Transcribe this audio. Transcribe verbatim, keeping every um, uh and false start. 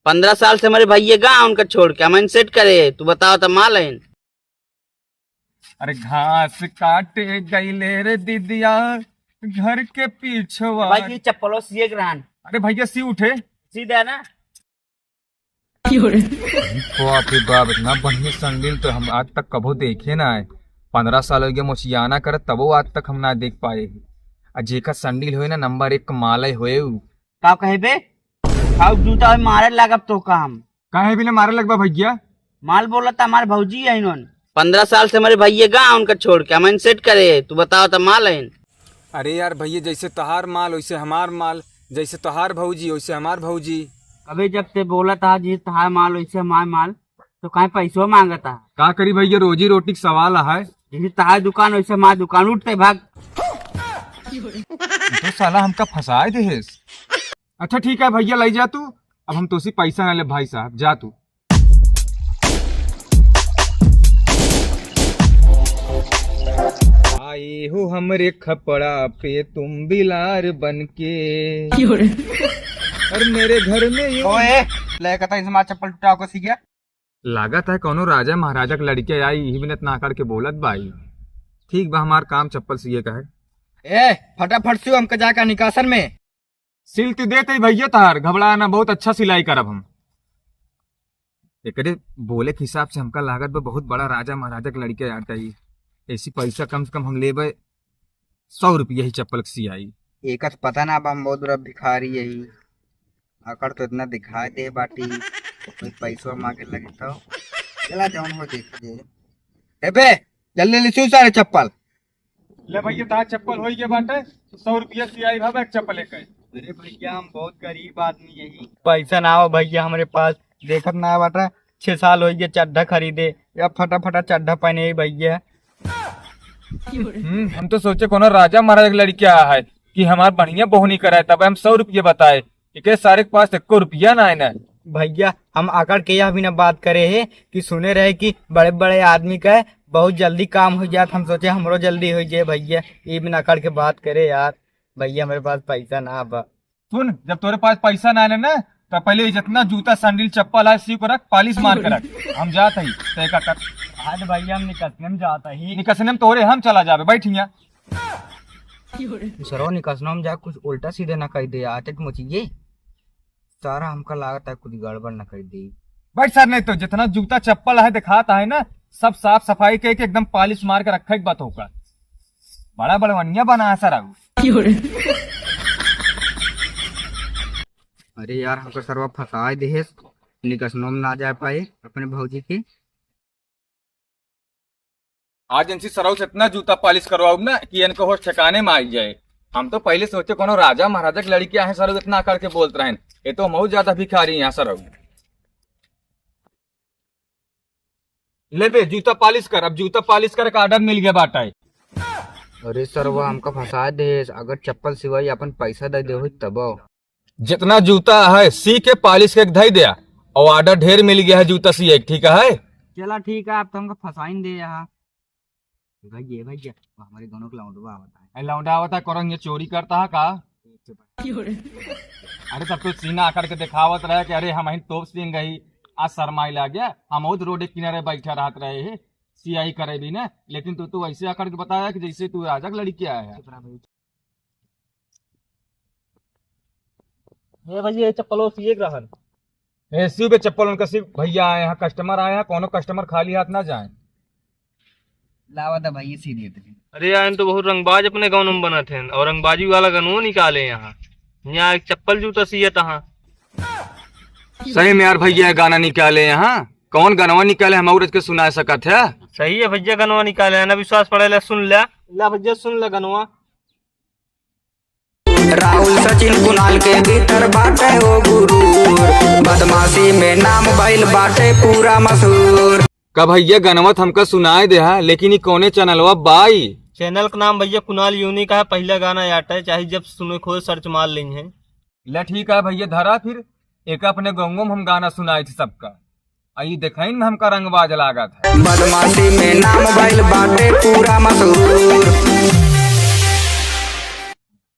पन्द्रह साल से हमरे भइया गा उनका छोड़ के हम सेट करे, तू बताओ त माल है। अरे घास काटे गईले रे दिदिया घर के पीछवा। भाई, ये चप्पलो सिए के रहन। अरे भइया, सी उठे। सीधा ना। बाप रे बाप, इतना बढ़िया सैंडल तो हम आज तक कबो देखे ना है। पन्द्रह साल हो गए मोचियाना करत, तबो आज तक हम ना देख पाए ही। आ जेकर सैंडल होए ना, नंबर एक माले होए उ। का कहे बे? खाऊ जूता होए, मारे लागब तो का हम। काहे बिना मारे लगबा भइया? माल बोलत हमार भौजी है इन्होंने। पन्द्रह साल से हमरे भइया गा उनका छोड़ के हम सेट करे, तू बताओ त माल है। अरे यार भइया, जैसे तोहार माल वैसे हमार माल, जैसे तोहार भौजी वैसे हमार भौजी। अबे जब ते बोलत हा जी तोहार माल वैसे हमार माल, तो काहे पैसो मांगत हा? का करी भइया, रोजी रोटी के सवाल है। जैसे तोहार दुकान वैसे हमार दुकान, उठते भाग। तो साला हमका फंसाए देहेस। अच्छा ठीक है भइया, लाई जा तू, अब हम तोसी पैसा ना ले भाई साहब, जा तू। आए हो हमरे खपड़ा पे तुम बिलार बन के। क्यों रे? और मेरे घर में यूं ओए, ले कहता इसमें चप्पल टूटा को सीख गया। लागत है कौनो राजा महाराजा के लड़के आई, यही बिनत ना करके बोलत बाई। ठीक बा, हमार काम चप्पल सिए का है। ए, फटाफट सियो, हमका जाकर निकासन में। सिल तो देते ही भइया तहार, घबरा ना, बहुत अच्छा सिलाई करब हम। एकरे बोले के हिसाब से हमका लागत बा बहुत बड़ा राजा महाराजा के लड़के आटा ही। ऐसी पैसा कम से कम हम लेबे सौ रुपया ही चप्पल के सियाई। एकर पता ना बा, हम बहुत बड़ा भिखारी यही। अकड़ तो इतना दिखाई दे बाटी, कोई पैसवा मांगे लगे तो चला जौन हो देख ले। ए बे, जल्दी ले सियो सारे चप्पल। ले भइया, तहार चप्पल होई गए बाटे, सौ रुपया सियाई भा एक चप्पल एक है। अरे भइया, हम बहुत गरीब आदमी यही। पैसा ना हो भइया हमरे पास, देखत ना बाटे, छह साल होई गए चड्ढा खरीदे, या फटा फटा चड्ढा पहने ही भइया। हम्म, हम तो सोचे कोनो राजा महाराज के लड़किया है कि हमार बढ़िया बोहनी कराए, तब हम सौ रुपया बताए, इके सारे के पास एको रुपया ना है ना। भइया, हम अकड़ के यह भी ना बात करे है कि सुने रहे कि बड़े बड़े आदमी का बहुत जल्दी काम हो जात, हम सोचे हमरो जल्दी हो जाए भइया, ये भी ना अकड़ के बात करे यार। भइया, हमरे पास पैसा ना बा। सुन, जब तोरे पास पैसा ना है ना, तो पहले ये जितना जूता, सैंडल, चप्पल है, सी को रख, पालिश मार के रख। हम जात हई, तय का कर। आज भइया, हम निकसने में जात हई। निकसने में तोरे हम चला जाबे, बैठ हियां। सरवा निकसनो में जा, कुछ उल्टा सीधे ना कह दे, आते मचिए। सारा हमका लागत है कुछ गड़बड़ ना कर दी। बैठ सर, नहीं तो जितना जूता चप्पल है दिखाता है ना, सब साफ सफाई के, के एकदम पालिश मार के रखे के बात होगा। बड़ा बड़वनिया बना है सर अब। अरे यार, हमका सरवा फंसाए देहे, निकसनो में ना जा पाए अपने भौजी के। आज इनसे सरऊ से इतना जूता पालिश करवाऊब ना कि इनका होश ठिकाने में आई जाए। हम तो पहले सोचे कोनो राजा महाराजा के लड़किया है, सरऊ इतना करके बोलत रहन। ये तो हम बहुत ज्यादा भिखारी हैं सरऊ। ले बे, जूता पालिश कर, अब जूता पालिश करे का ऑर्डर मिल गया बाटा है। अरे सरवा, हमका फंसा दे, अगर चप्पल सिवाई अपन पैसा दे दे होई तब। जितना जूता है, सी के पालिश के धई दे, और ऑर्डर ढेर मिल गया है जूता सिए के, ठीक है? चला ठीक है, अब तो हमका फंसाइन दे यहाँ। भैया, भैया, वो हमारे दोनों के लौंडवा आवता है। ए, लौंडा आवता, करंग ये चोरी करता है का? अरे तब तो सीना आकर के दिखावत रहे कि अरे हम ही तोप सिंह गई, आज शर्माई लाग गया, हम खुद रोड के किनारे बैठा रहत रहे हैं, सियाई करे भी ना, लेकिन तू तो ऐसे आकर के बताया कि जैसे तू राजा के लड़की आया है। ए भैया, ये चप्पलो सिए के रहन। ए, सिउ बे चप्पल उनका सिउ, भैया आए हैं, कस्टमर आए हैं, कोनो कस्टमर खाली हाथ ना जाए। लावा दा भैया, सी देते हैं। अरे यार, इन तो बहुत रंगबाज अपने गाँव में बनत हैं, और रंगबाजी वाला गनवो निकाले यहाँ। यहाँ एक चप्पल जूता सिए तहाँ। सही में यार भैया गाना निकाले यहाँ, कौन गनवा निकाले हम और के सुना सकत है? सही है भैया, गनवा निकाले हैं, ना विश्वास पड़े ले सुन ले। ला भैया सुन ले गनवा। राहुल सचिन कुणाल के भीतर बाटे हो गुरूर, बदमाशी में नाम भइल बाटे पूरा मशहूर। का भैया गनवा त हमका सुनाए देहा, लेकिन ई कौने चैनलवा बाई? चैनल का नाम भैया कुणाल यूनिक है, पहला गाना आटे, चाहे जब सुने खोज सर्च मार लेंगे। ले ठीक है भैया, धरा फिर एक अपने गंगो में हम गाना सुनाए थे सबका। आई देखाइन में हमका रंगबाज लागत है। बदमाशी में नाम भइल बाटे पूरा मशहूर।